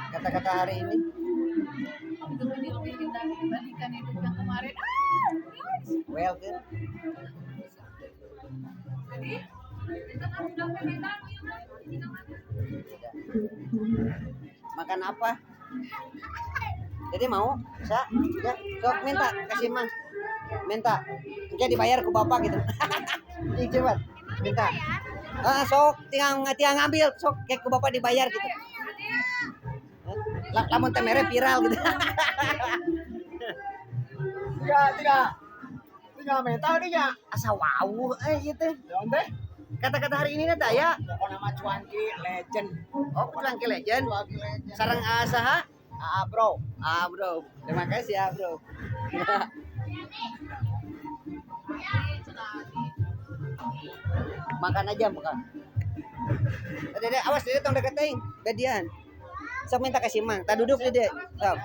Kata-kata hari ini lebih dibandingkan hidup yang kemarin. Well, good. Jadi, kita kan sudah pemetaan. Makan apa? Jadi mau? Bisa? Ya, sok minta kasih Mang. Minta. Engke dibayar ke bapak gitu. Ih, coba. Minta. Ah, sok tinggal ngambil, sok kayak ke bapak dibayar gitu. Lamun teh mere viral gitu. Tiga meter nih ya. Asa wow ieu teh. Naon teh? Kata-kata hari ini teh aya. Pokokna mah Cuanki legend. Oh, Cuanki legend. Cuanki legend. Sareng saha? Ah, bro. Ah, bro. Terima kasih ya, bro. Makan aja, makan. Dede, awas dede tong deket teuing. Bedian. Sok minta kasih Mang. Tah duduk dede. Sok.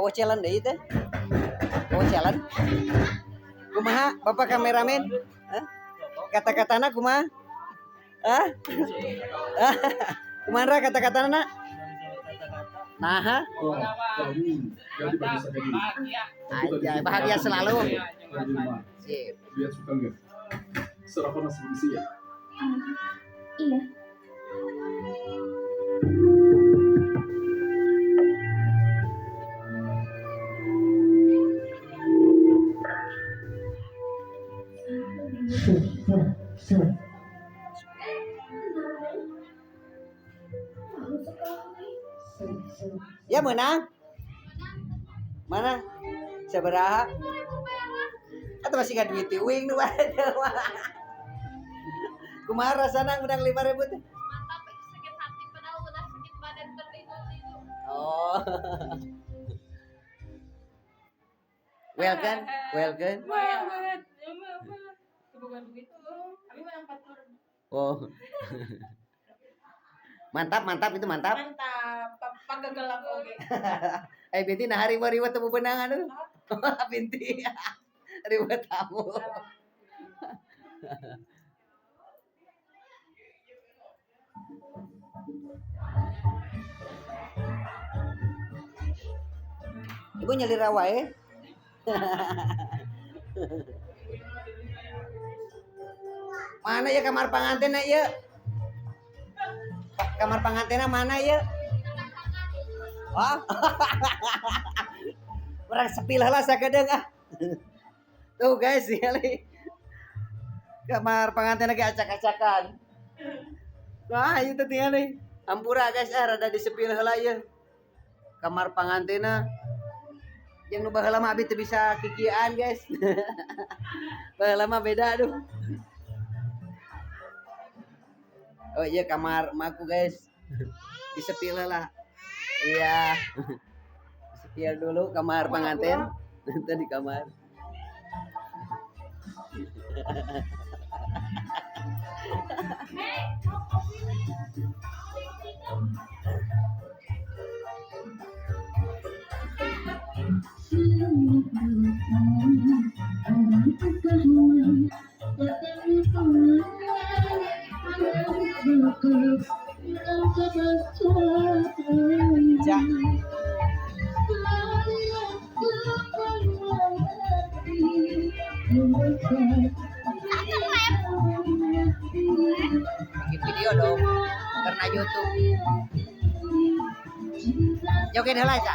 Oh, challenge deui teh. Oh, challenge. Kumaha Bapak kameramen? Hah? Kata-katana kumaha? Hah? Kumaha kata-katana? Nah, aja bahagia selalu. Sip. Lihat suka nggak? Sarapan nasi berisi ya? Iya. Ya menang. Mana? Sabaraha? Atau masih nggak duit wing nu Kumaha rasana menang 5.000 teh? Mantap, sakit hati padahal udah sakit badan tertidur. Oh. Well kan? Well kan? Well. Bukan begitu. Kami menang 40. Oh. Mantap, mantap itu mantap. Mantap. Pagagelap oge. Eh binti nah hari riweuh teu bebenang aduh. Binti. Riweuh tamu. Ibu nyalira wae. Mana ya kamar panganten ya? Kamar pangantenna mana ya? Wah. Orang sepi lah sakedeung ah. Tuh guys, ningali. Kamar panganten lagi acak-acakan. Wah, ieu teh tingali. Hampura guys, ah rada disepil heula ieu. Kamar pangantenna yang nu baheula mah abi teu bisa kikieuan guys. Baheula mah beda aduh. Oh iya kamar emakku guys. Disepil lah. Iya. Disepil dulu kamar pengantin. Itu di kamar. Ja. Bikin video dong karena YouTube. Joget heula, Ca.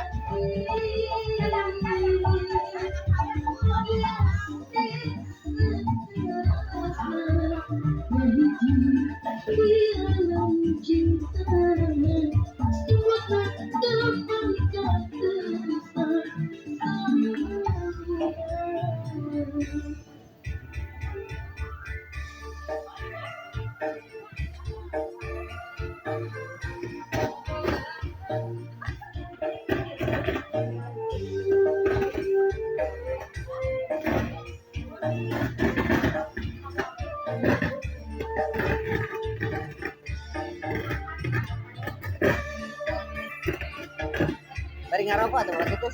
Bari ngarokok atuh ulah kitu.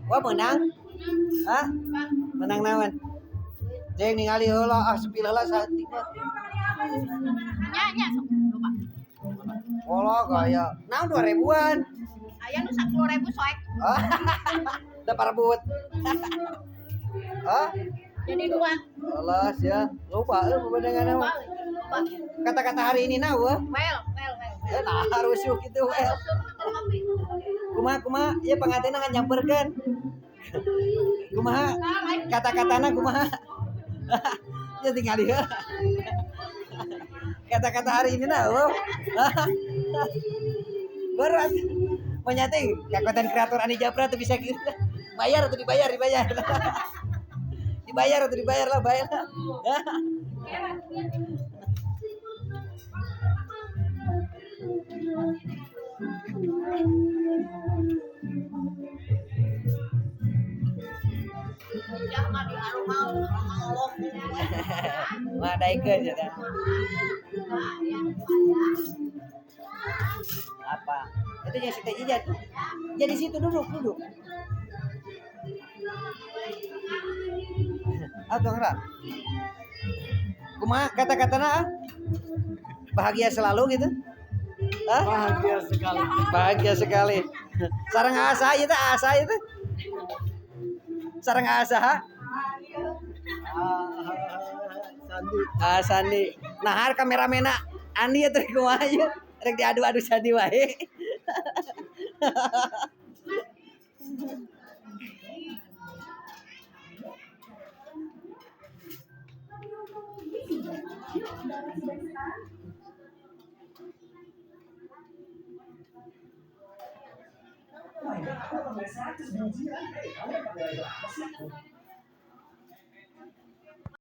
Wah menang? Hah? Menang naon? Jeung ningali heula ah sepil heula saeutik mah. Nya nya sok loba. Pola gaya. Naon 2000-an? Aya nu 10.000 soek. Ah. Da parebut. Hah? Jadi dua. Alah sia, loba euy pemandangan mah. Loba. Kata-kata hari ini na eueuh. Well, well, well. Eh nah rusuh kitu well. Kumaha kumaha ieu pangantenna nganyamperkeun. Kumaha kata-katana kumaha? Ya tinggal dia. Kata-kata hari ini nah eueuh. Berat. Menyating ka konten kreator Ani Japra tuh bisa gitu. Bayar atau dibayar, dibayar. Dibayar atau dibayar lah, bayar lah. Mah daikeun cenah. Apa? Itu yang si Teh Jija tuh. Jadi situ duduk, duduk. Ah, tuh ngera. Kumaha kata-katana ah? Bahagia selalu gitu. Hah? Bahagia sekali. Bahagia sekali. Sareng asa ieu teh, asa ieu teh. Sareng asa ha? Sandi. Ah, Sandi. Nah, kameramena Andi ya rek kumaha ieu? Rek diadu-adu Sandi wae.